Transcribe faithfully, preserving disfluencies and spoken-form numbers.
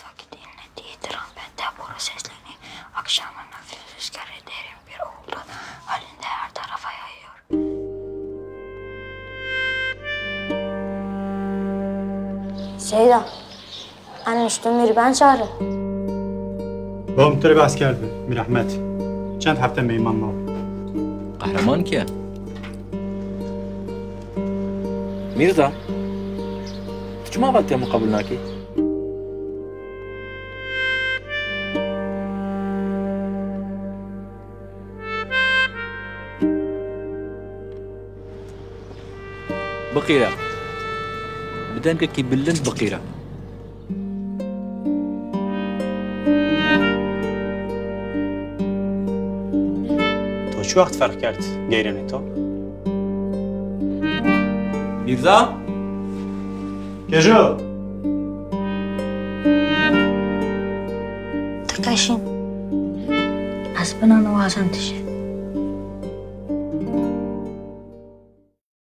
Vakit inlediği trompette boru seslerini akşamın hafif rüzgarı derin bir uğultu halinde her tarafa yayıyor. Seyda, en işte Mîr ben çağırın. Babam tu rê behs kerd bi, Mîr Ehmed. Çend hefte meyman ma. Qehreman kî ye? Mîrza, tu çima vatiya min qebûl nakî? Biqîre. Bi dengekî bilind biqîre. To çi wext ferq kerd geyrenê to? Mîrza? Kejo! Teqeşin. Ez bina niwazan tije.